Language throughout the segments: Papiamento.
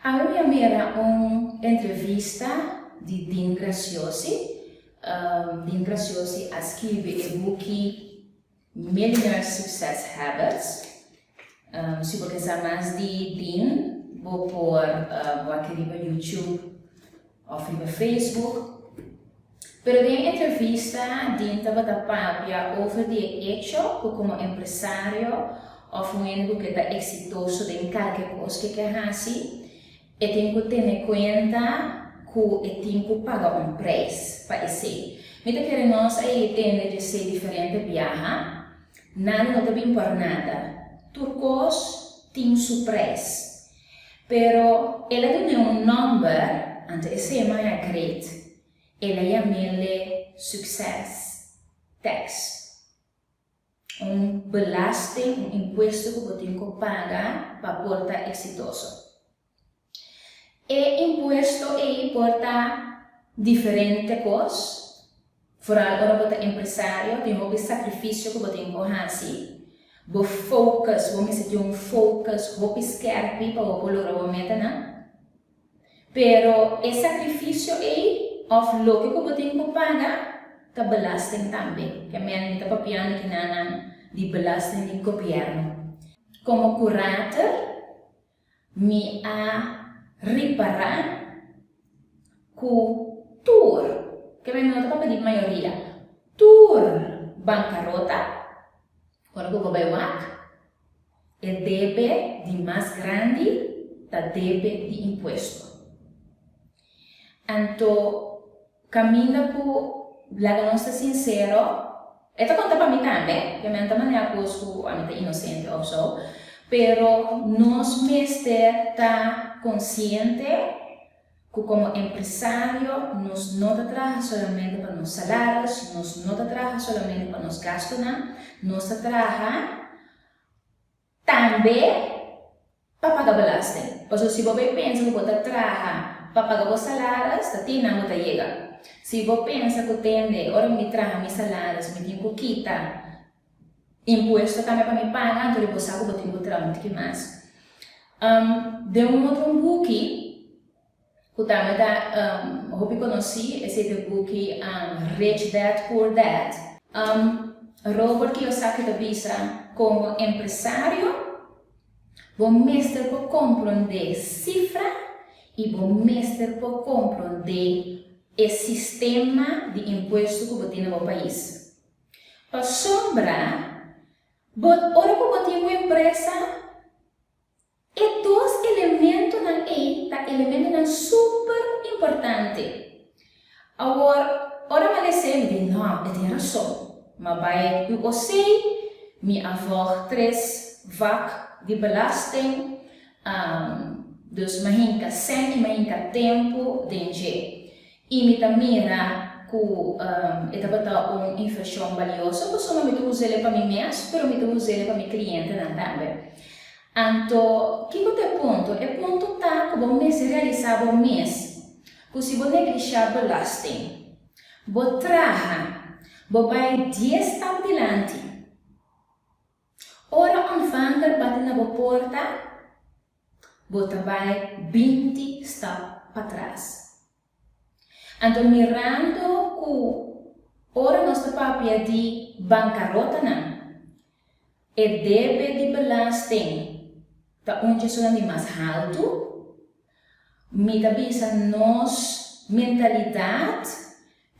Awe mi a mira un entrevista di Dean Graziosi. Dean Graziosi a skirbi e buki Millionaire Success Habits. Si bo ke sa mas di Dean, bo por wak riba YouTube òf riba Facebook. Pero den e entrevista Dean tabata papia over di e echo ku komo empresario òf un hende ku ke ta eksitoso den kalke kos ke ke hasi, e tin ku tene kuenta ku e tin ku paga un preis pa esei. Mi ta kere nos a yega tende djesei diferente biaha, nada no ta bin por nada, tur kos tin su preis. Pero el a dun'é un nòmber, anto esei maya great. El a yam'ele Success Tax. Un belasting, un impuesto ku bo tin ku paga pa por ta eksitoso. E impuesto ei por ta diferente kos, Foral ora bo ta empresario tin hopi sakrifisio ku bo tin ku hasi. Bo focus, bo mester tin un focus hopi skerpi pa bo por logra bo metanan. Pero e sakrifisio ei òf loke ku bo tin ku paga ta belasting tambe. Ke men mi ta papiando kinanan di belasting di gobièrnu. Komo kurator Mi a ripará ku tur, ke mi no ta papia di mayoria, tur bankarota, ora ku bo bai wak, e debe di mas grandi ta debe di impuesto. Anto kaminda ku laga nos ta sinsero, e ta konta pa mi tambe, ke mi a ta manera kos ku ami ta inosente òf so, pero nos mester ta konsiente ku komo empresario nos no ta traha solamente pa nos salaris, nos no ta traha solamente pa nos gastunan, nos ta traha Tambe pa paga belasting. Pasobra si bo bay pensa ku bo ta traha pa paga bo salaris, ta tin nan bo ta yega. Si bo pensa ku tende ora mi traha mi salaris mi tin ku kita impuesto tambe pa mi paga, anto di bo sa ku bo tin ku traha un tiki mas. Den un otro buki. Ku tambe ta hopi konosí, esei ta e buki Rich Dad Poor Dad. Robert Kiyosaki ta bisa, Komo empresario, bo mester por komprondé sifra i bo mester por komprondé e sistema di impuesto ku bo tin na bo pais. Pasobra, bo ora ku bo tin un empresa, E dos elementonan ei ta elementonan super importante. Awor, ora mi a les'é, mi di, No, e tin rason. Ma bai UOC, mi a vòg tres vak di belasting, dus mi a hinka sèn i mi a hinka tempu den dje. I mi ta mira ku e tabata un invershon balioso pasobra mi ta us'el pa mi mes, pero mi ta us'el pa mi klientenan tambe. Anto, kiko ta e punto? E punto ta ku bo mester realisá bo mes ku si bo neglishá belasting, bo traha, bo bai dies stap dilanti. Ora ontvanger bati na bo porta, bo ta bai 20 stap patras. Anto mirando ku ora nos ta papia di bankarotanan, e debe di belasting ta un dje di mas haltu, mi ta bisa nos mentalidat,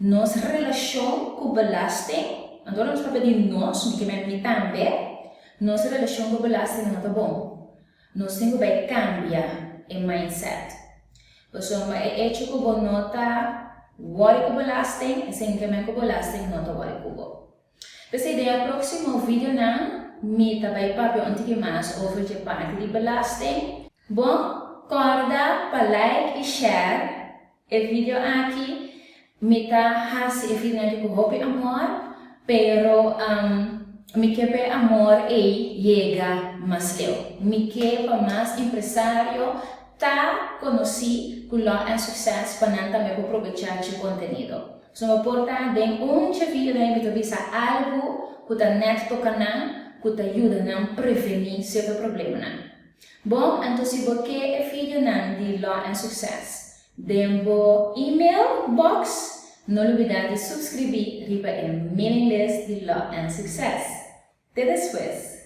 nos relashon ku belasting, anto ora nos papia di nos, mi ke men mi tambe, nos relashon ku belasting no ta bon. Nos tin ku bai kambia e mindset. Pasobra e echo ku bo no ta wòri ku belasting, esei no ke men ku belasting no ta wòri ku bo. P'esei den e próksimo videonan mi ta bai papia un tiki mas over dje parti di belasting. Bon, kòrda pa like i share E video aki mi ta hasi e video aki ku hopi amor, pero mi ke pa e amor ei yega mas leu. Mi ke pa mas empresario ta konosí ku Law and Success pa nan tambe por probechá dje kontenido. So mi por ta den un dje videonan mi ta bisa algu ku ta nèt toka nan ku ta yuda nan prevení sierto problemanan. Bon, anto si bo ke e videonan di Law and Success den bo email box, no lubidá di suskribí riba e mailing list di Law and Success. Te despues!